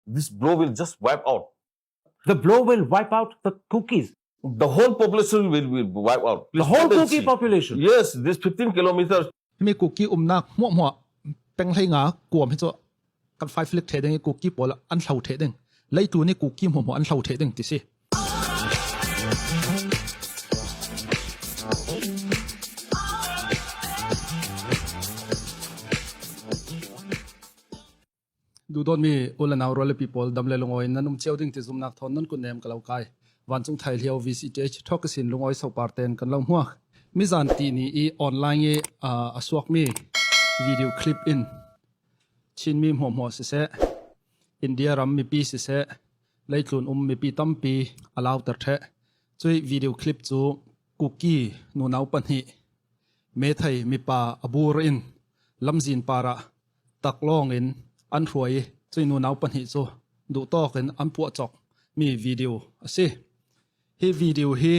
This blow will just wipe out. The blow will wipe out the Kukis. The whole population will be wipe out. The whole Kuki population. Yes, this 15 kilometers. Mi Kuki umnak hmuahhmuah peng hlei nga kuam hi cu kan fai flik the ding i Kuki pawl an hlo the ding. Leitu nih Kuki hmuahhmuah an hlo the ding ti si. Duhdawtmi u le nau rualpi pawl dam le lungawi nan um cio ding ti zumnak thawn nan kut nem ka lo kai. Vancung thai lio VCTH thokasin lungawi sopar ten kan lo hmuak. Mizan ti ni i online i a suakmi video clip in Chinmi hmuahhmuah siseh, India ram mipi siseh, leitlun um mipi tampi a lauter ṭheh. Cui video clip cu Kuki nunau pahnih methei mipa a bur in lamzin par ah taklawng in an hruai i cui nunau pahnih cu duhtawk in an puah cawk mi video a si. Hi video hi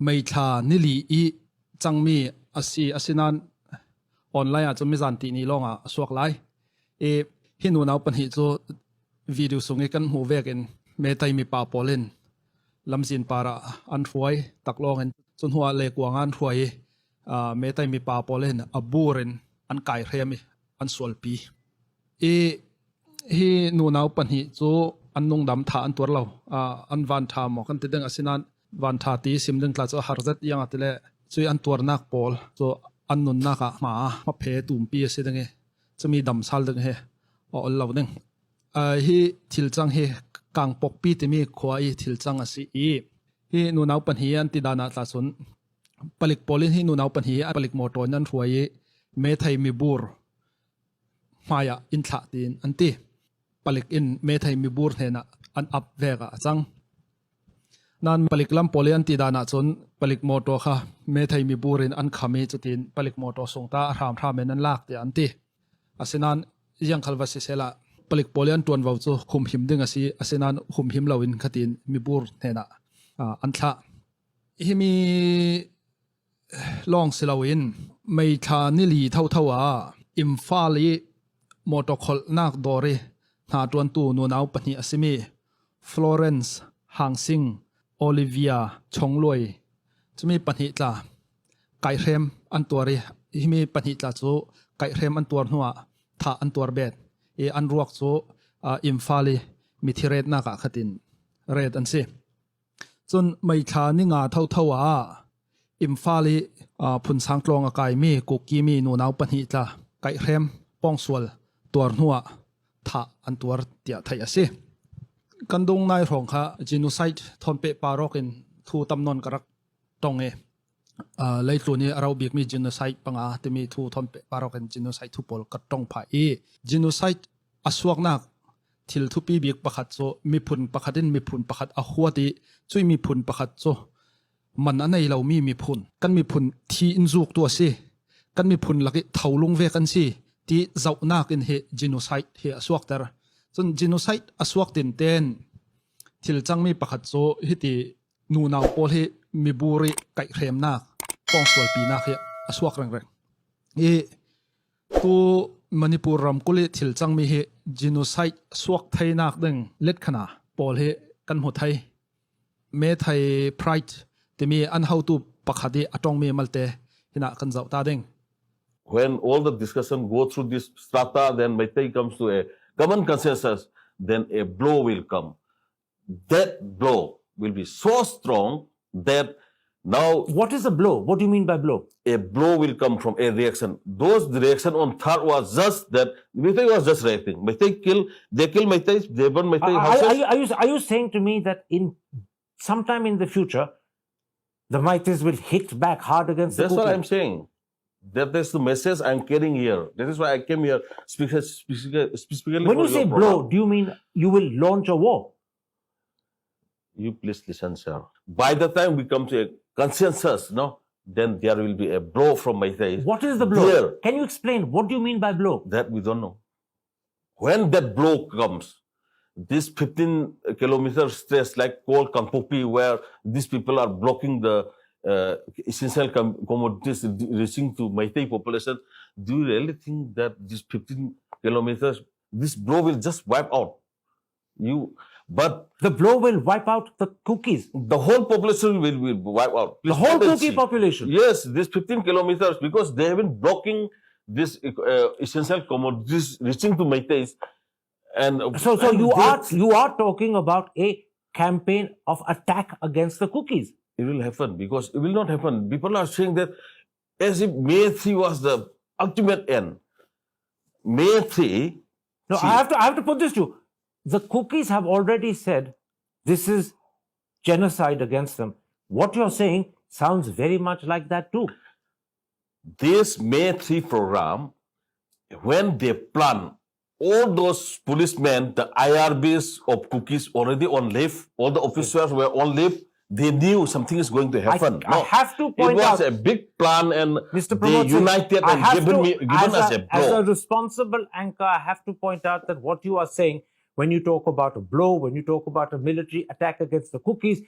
meithla nili i cangmi a si asinain online ah cun mizan ti ni lawng ah a suak lai. I hi nunau pahnih cu video sung i kan hmuh vek in metai mipa pawl in lamzin par ah an hruai taklawng in cun hnu ah lekuang ah an hruai i metai mipa pawl hin a bur in an kai hrem i an sualpi. I hi nunau pahnih cu an nungdam tha an tuar lo. An van tha maw kan ti ding asinain van tha ti sim ding tla cu har zet iang a ti le cui an tuarnak pawl cu an nunnak ah hma hma phe tumpi a si ding i cumi dam sal ding hi a ol lo ding. Hi thil cang hi kangpokpi timi khua i thil cang a si i hi nunau pahnih an ti dan ah tla cun Palik pawl in hi nunau pahnih hi palik motor in an hruai i meithei mibur hmai ah in thlah tiin an ti. Palik in meithei mibur hnenah an ap vek ah a cang. Nan palik lam pawl i an ti dan ahcun palik motor kha meithei mibur in an kham i cutin palik motor sung ta a hramhram in an lak tiah an ti. Asinain iangkhal va si sehla palik pawl i an ṭuanvo cu humhim ding a si. Asinain humhim loin khatin mibur hnenah an thlah. Himi lawng si loin meithla nili thotho ah Imphal i motor kholhnak dawr i hna ṭuantu nunau pahnih a simi Florence Hangsing Olivia Chongluai cumi pahnih tla kaihrem an tuar i himi pahnih tla cu kaihrem an tuar hnuah thah an tuar bet i an ruak cu Imphal i mithi retnak ah khatin ret an si. Cun meithla ninga thotho ah Imphal i phunsang tlawng a kaimi Kuki-mi nunau pahnih tla kaihrem pawngsual tuar hnuah thah an tuar tiah theih a si. Kan dung nai hrawng kha genocide thawnpeh parok in thu tam nawn ka rak tong i leitlun i a ro bikmi genocide panga timi thu thawnpeh parok in genocide thu pawl ka tong phah i genocide A suaknak thil thupi bik pakhat cu miphun pakhat in miphun pakhat a huat i cui miphun pakhat cu man a nei lomi miphun kan miphun thi in zuktu a si kan miphun lak i tholung ve kan si ti zohnak in hi genocide hi a suakter cun genocide a suak tin ten thil cangmi pakhat cu hiti nunau pawl hi miburi kaihhremnak pawngsualpinak hi a suak rengreng i Tu Manipur ramkulh i thil cangmi hi genocide suak theinak ding letkhana pawl hi kan hmu thei. Meithei Pride timi an hotu pakhat i a tongmi malte hinah kan zoh ta ding. When all the discussion go through this strata, then Meitei comes to a common consensus, then a blow will come. That blow will be so strong that now What is a blow? What do you mean by blow? A blow will come from a reaction. Those reaction on third was just that Meitei was just reacting. Meitei kill, they kill Meitei, they burn Meitei houses. Are you saying to me that in sometime in the future, the Meiteis will hit back hard against That's the what I'm saying. That is the message I'm carrying here. That is why I came here specifically. When you say blow, do you mean you will launch a war? You please listen, sir. By the time we come to a consensus, no, then there will be a blow from my side. What is the blow? There, Can you explain? What do you mean by blow? That we don't know. When that blow comes, this 15 kilometer stretch like called Kangpokpi, where these people are blocking the essential commodities reaching to Meitei population, do you really think that this 15 kilometers, this blow will just wipe out? You, but the blow will wipe out the Kukis. The whole population will be wiped out. The whole Kuki population. Yes, this 15 kilometers because they have been blocking this essential commodities reaching to Meiteis. And so, so and you are you are talking about a campaign of attack against the Kukis. It will happen because it will not happen. People are saying that as if May 3 was the ultimate end. May 3. No, see, I have to put this to you. The Kukis have already said this is genocide against them. What you're saying sounds very much like that too. This May 3 program, when they plan, all those policemen, the IRBs of Kukis already on leave, all the officers were on leave. They knew something is going to happen. I have to point it was out, a big plan and Mr. they Pramod Singh, united I and have given, to, me, given as us a, a blow. As a responsible anchor, I have to point out that what you are saying when you talk about a blow, when you talk about a military attack against the Kukis,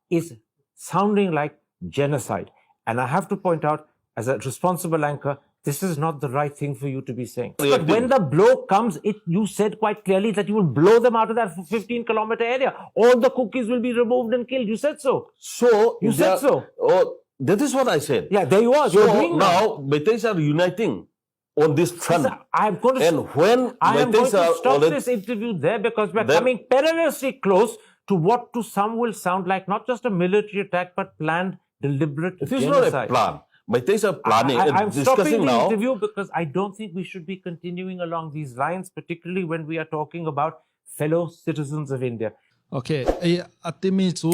is sounding like genocide. And I have to point out, as a responsible anchor, this is not the right thing for you to be saying. But when the blow comes, you said quite clearly that you will blow them out of that 15-kilometer area. All the Kukis will be removed and killed. You said so. So You said so. Oh, that is what I said. Yeah, there you are. So You're doing now Meiteis are uniting on this front. I'm going to And when I am going Meiteis to are stop already, this interview there because we're Then- coming perilously close to what to some will sound like not just a military attack but planned, deliberate it is not a genocide. plan. Meiteis are planning and I'm stopping discussing the now. interview because I don't think we should be continuing along these lines, particularly when we are talking about fellow citizens of India. Okay, ei atimi cu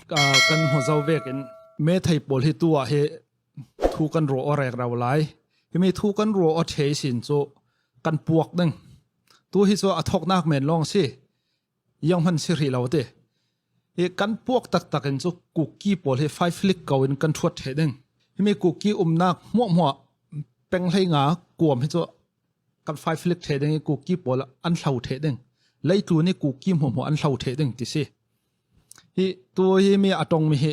kan hmu zau vek in Meithei pawl hi tu ah hi thu kan ro o rek rau lai. Himi thu kan ro o the sin cu kan puak ding. Tu hi cu a thoknak men long si. Yang man si ri lo te. Hi kan puak taktak in cu Kuki pawl hi five flick ko in kan thuat the ding. Himi Kuki umnak hmuah hmuah peng hlei nga kuam hi cu kan five flick the ding i Kuki pawl an hlo the ding. Leitu ni Kuki hmuah hmuah an hlo the ding ti si. Hi tu hi mi atong mi hi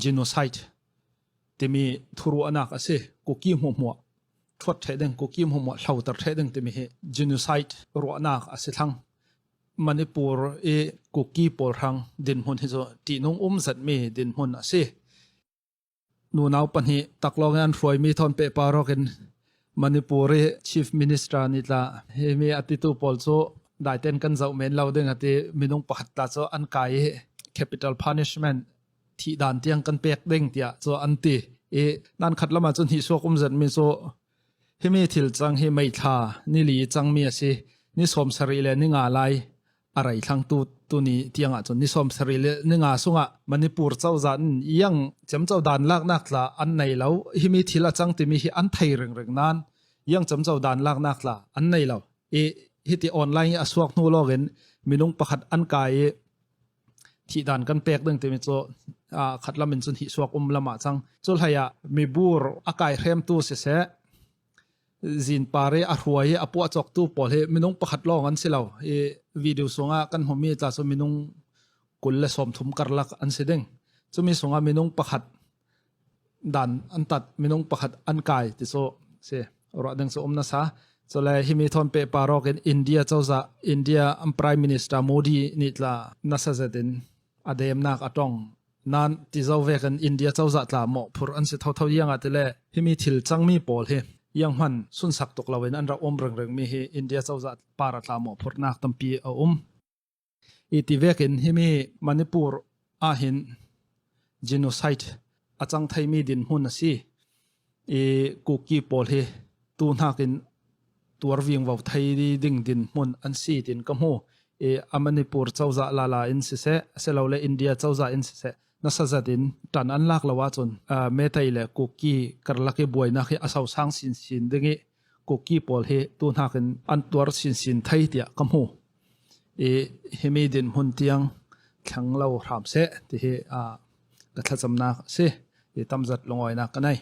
genocide timi thuru anak ase Kuki hmuah hmuah thuat the ding Kuki hmuah hmuah hloter the ding timi hi genocide ruahnak ase thlang. Manipur i Kuki pawl hrang dinhmun hi cu ṭihnung um zatmi dinhmun a si. Nunau pahnih taklawng in an hruaimi thawn pehparok in Manipur i Chief Minister nih tla himi a titu pawl cu daiten kan zoh men lo ding a ti minung pakhat tla cu an kai i capital punishment thihdan tiang kan pek ding tiah cu an ti i nan khat lam ah cun hihsuak um zatmi cu Himi thil cang hi May thla nili cangmi a si. Ni 70 le ninga lai a rei thlangtu tuni tiang ahcun ni 70 le ninga sungah Manipur cozah in iang cemco dan laknak tla an nei lo. Himi thil a cang timi hi an thei ringring nain iang cemco dan laknak tla an nei lo. I hiti online i a suak hnu lawngin minung pakhat an kai i thihdan kan pek ding timi cu khat lam in cun hi suak um lam ah cang cu hlei ah mibur a kai hremtu siseh zin pare a hruai i a puah cawktu pawl hi minung pakhat lawng an si lo i video sungah kan hmumi tla cu minung 20 le 30 karlak an si ding cumi sungah minung pakhat dan an tat minung pakhat an kai ti cu si ruah ding cu um nasa cule himi thon pe parok in India cozah India an Prime Minister Modi nih tla nasa zet in a demnak a tong nan ti zo ve kan India cozah tla mo phur an si tho tho yang atile himi thil changmi pawl hi yang hman sun sak tuk loin an ra om reng reng mi hi India cozah para tla mo phurnak tampi a um I ti vekin himi Manipur ahhin genocide a cang thaimi dinhmun a si. I Kuki pawl hi tu hnakin tuar vingvo thei ding dinhmun an si tin ka hmu. I a Manipur cozah lala in siseh, asilole India cozah in siseh, nasa zat in ṭan an lak lo ahcun Meitei le Kuki karlak i buainak hi a sosang sinsin ding i Kuki pawl hi tu hnakin an tuar sinsin thei tiah ka hmu. I himi dinhmun tiang thleng lo hram seh ti hi ka thlacamnak a si. I tamzat lungawinak ka nei.